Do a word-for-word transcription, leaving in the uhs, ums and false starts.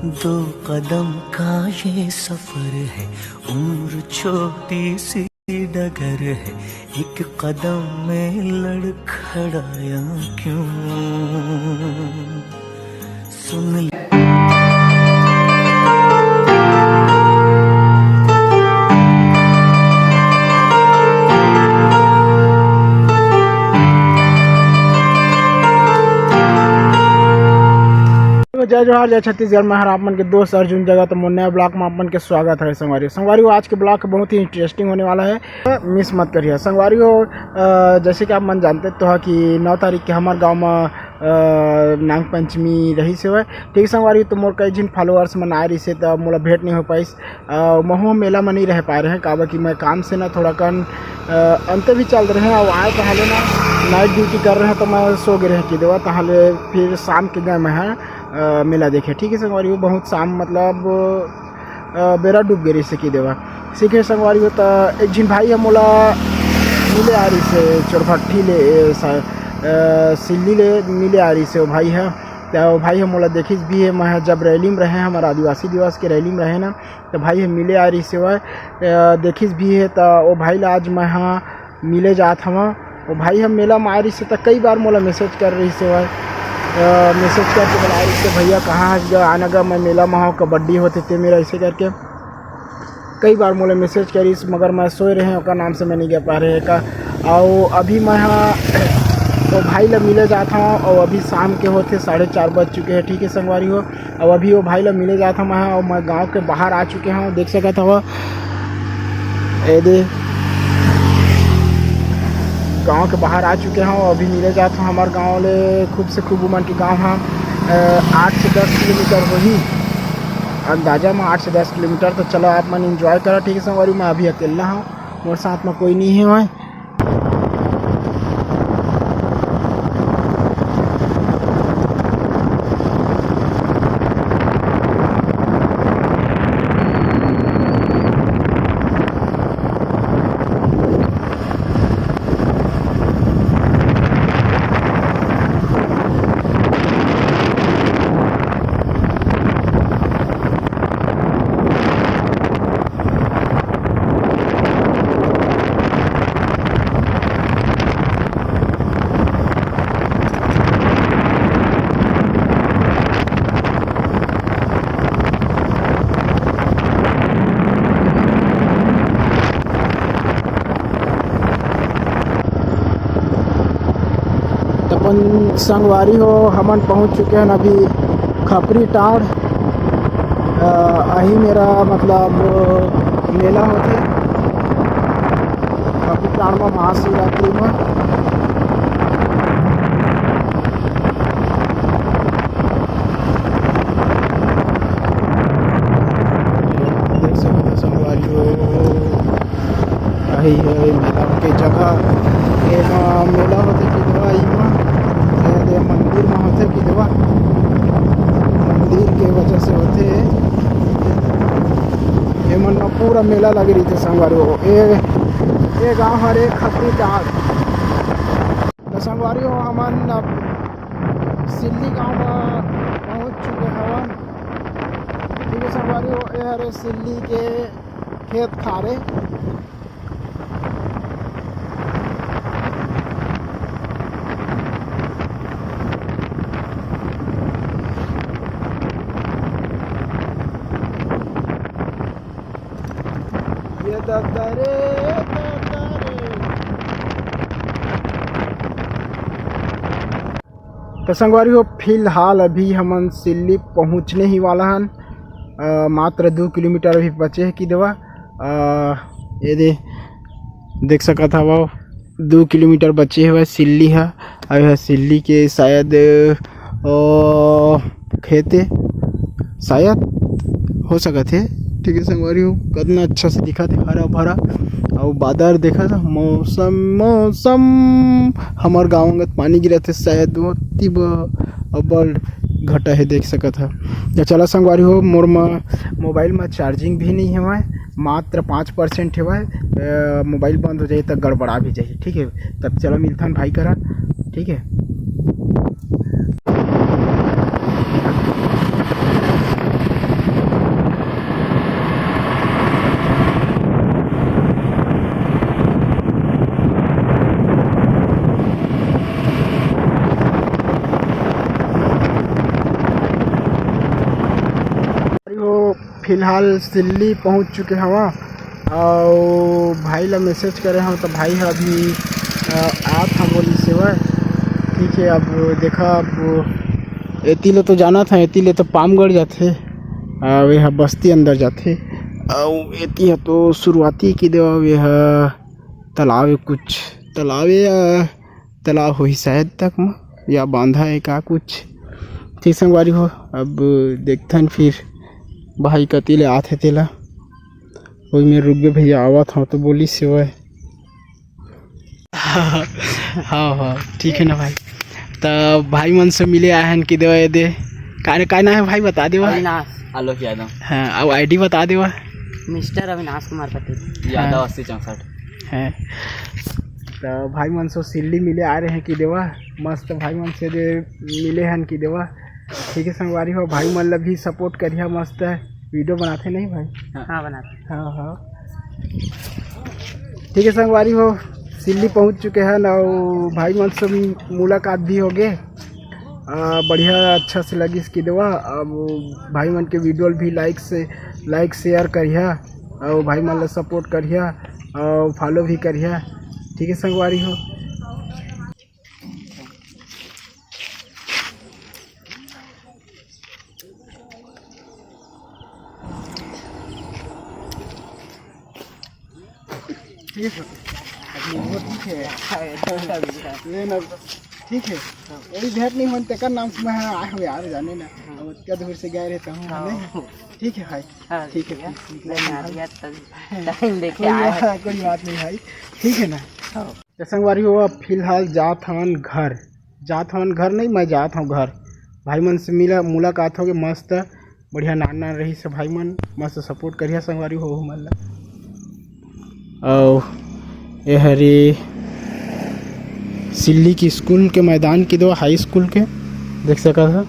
दो कदम का ये सफर है, उम्र छोटी सी डगर है, एक कदम में लड़खड़ाया क्यों? सुन ले। जय जोहार, जय छत्तीसगढ़। मैं हर आप मन के दोस्त अर्जुन जगत, तो मोर नया ब्लॉग में आप मन के स्वागत है संगवारी। संगवारी हो, आज के ब्लॉग बहुत ही इंटरेस्टिंग होने वाला है, मिस मत करिए संगवारी हो। अ, जैसे कि आप मन जानते तो है कि नौ तारीख के हमार गांव में, अ, नाग पंचमी रहिस हवय। ठीक संगवारी हो, तो मोर कई झिन फॉलोअर्स मन आए रहिसे, त मोला भेंट नहीं हो पाइस। अ, महू मेला में नहीं रह पाए रहे, काबर कि मैं काम से ना थोड़ा कन, अ, अंत भी चल रहे हैं, और आए पहले ना नाइट ड्यूटी कर रहे हैं, तो मैं सो गए रहे कि देवा, तहले फिर शाम के गए मैं, अ, मेला देखे। ठीक है संगवारी हो, बहुत शाम मतलब, अ, बेरा डूब गए रहिसे कि देवा। ठीक है संगवारी हो, त एक झिन भाई ह मोला मिले आ रहिसे चोरभट्ठी ले, ए, सा-, अ, सिल्ली ले मिले आ रहिसे वो भाई ह। त वो भाई ह मोला देखिस भी है, मैं जब रैली में रहे, हमारा आदिवासी दिवस के रैली में रहे ना, त भाई ह मिले आ रहिसे वह, अ, देखिस भी है, त वो भाई ला आज मैं ह मिले जात हवं। वो भाई ह मेला में आ रहिसे, त कई बार मोला मैसेज कर रहिसे वह, अ, मैसेज करके बुला रहिसे, "भैया कहाँ हस गा, आना गा, मैं मेला में हवं, कबड्डी होथे ते मेरा," ऐसे करके कई बार मोला मैसेज करिस, मगर मैं सोए रहे, ओकर नाम से मैं नहीं गा पा रहे का। और अभी मैं ह वो भाई ला मिले जात हवं, और अभी शाम के होथे, साढ़े चार बज चुके हैं। ठीक है संगवारी हो, अब अभी वो भाई ला मिले जात हवं मैं, और मैं गांव के बाहर आ चुके हवं, देख सकत हव, ए दे, गांव के बाहर आ चुके हवं। अभी मिले जात हवं, हमार गांव ले खूब से खूब उमन के गांव ह, अ, आठ से दस किलोमीटर होही, अंदाजा में आठ से दस किलोमीटर। तो चलो आप मन एंजॉय करा, ठीक है संगवारी, मैं अभी अकेला हवं, मोर साथ में कोई नहीं है वहाँ। त अपन संगवारी हो, हमन पहुंच चुके हैं अभी खपरी टांड़। अ, अही मेरा मतलब मेला होथे खपरी टांड़ में महाशिवरात्रि में। देख सकते हो संगवारी हो, यही है मेला के जगह। एमा मेला होथे कि देवा, इमा ये दे मंदिर में होथे कि देवा, मंदिर के वजह से होथे। एमन में पूरा मेला लगे रहिथे संगवारी हो। ए, ए गांव हरे खपरी टांड़। तो संगवारी हो, हमन अब सिल्ली गांव में पहुंच चुके हवन। ठीक है संगवारी हो, ये हरे सिल्ली के खेत खारे। ये दद्दा रे, दद्दा रे। तो संगवारी हो, फिलहाल अभी हमन सिल्ली पहुंचने ही वाला हन। अ, मात्र दो किलोमीटर अभी बचे है कि देवा। अ, ये दे, देख सकत हव, दो किलोमीटर बचे हवय सिल्ली ह। अउ ये सिल्ली के शायद, अ, खेत ए, शायद हो सकत हे। ठीक है संगवारी हो, कतना अच्छा से दिखत हे, हरा भरा। अउ बादर देखत ह, मौसम, मौसम, हमर गाँव अंगत पानी गिरत हे शायद, ओती ब-, अब्बड़ घटा हे, देख सकत ह। या चला संगवारी हो, मोर म-, मोबाइल म चार्जिंग भी नहीं हवय, मात्र पाँच परसेंट हवय। अ, मोबाइल बंद हो जाही त गड़बड़ा भी जाही, ठीक है। तब चलो मिलथन भाई करा, ठीक है। फिलहाल सिल्ली पहुंच चुके हवा, अउ भाई ला मैसेज करे हव, तो भाई ह अभी, अ, आत ह बोलिस हवय। ठीक है, अब देखा, अब एती ले तो जाना था, एती ले तो पामगढ़ जाथे, अउ ये ह बस्ती अंदर जाथे, अउ एती ह तो शुरुआती की देवा, ये ह तालाब है, कुछ तालाब है या तालाब होही शायद तक म, या बांधा है का कुछ। ठीक संगवारी हो, अब देखथन फिर भाई कति ले आथे तेला। ओई में रुकबे भैया, आवत हव तो बोलिस हवय। हाँ, हाँ, ठीक है ना भाई। त भाई मन से मिले आए हन कि देवा ये दे। का, का नाम है भाई, बता देवा। अविनाश। आलोक यादव। हाँ, अब आईडी बता देवा। मिस्टर अविनाश कुमार पटेल। यादव हाँ। अस्सी चौसठ। हैं। त भाई मन से सिल्ली मिले आ रहे हैं कि देवा, मस्त भाई मन से दे मिले हन कि देवा। ठीक है संगवारी हो, भाई मन ला भी सपोर्ट करिहा, मस्त वीडियो बनाथे नहीं भाई? हाँ, बनाथे। हाँ, हाँ। ठीक है संगवारी हो, सिल्ली पहुंच चुके हैं अउ भाई मन से मुलाकात भी हो गए। आ, बढ़िया, अच्छा से लगिस कि देवा। अब भाई मन के वीडियो भी लाइक से, लाइक शेयर करिहा, अउ भाई मन ला सपोर्ट करिहा, अउ फॉलो भी करिहा। ठीक है संगवारी हो। ठीक है। ये ना, ठीक है। वही भेंट नहीं होन तेकर नाम से मैं आए हूँ यार, जाने ना। अब क्या दूर से गए रहता हूँ, हाँ। नहीं? ठीक है भाई। हाँ, ठीक है, भैया। ठीक है। नहीं, आ गया तब टाइम देके कोई आया। बात, कोई बात नहीं भाई। ठीक है ना? हाँ। तो संगवारी हो, अब फिलहाल जात हवन घर, जात हवन घर नहीं, मैं जात हूँ घर। भाई मन से मिला, मुलाकात हो गई मस्त, बढ़िया नान नान रही से भाई मन, मस्त सपोर्ट करिया संगवारी हो हमन ला। अउ ए हरे सिल्ली के स्कूल के मैदान की दो, हाई स्कूल के, देख सकत हो।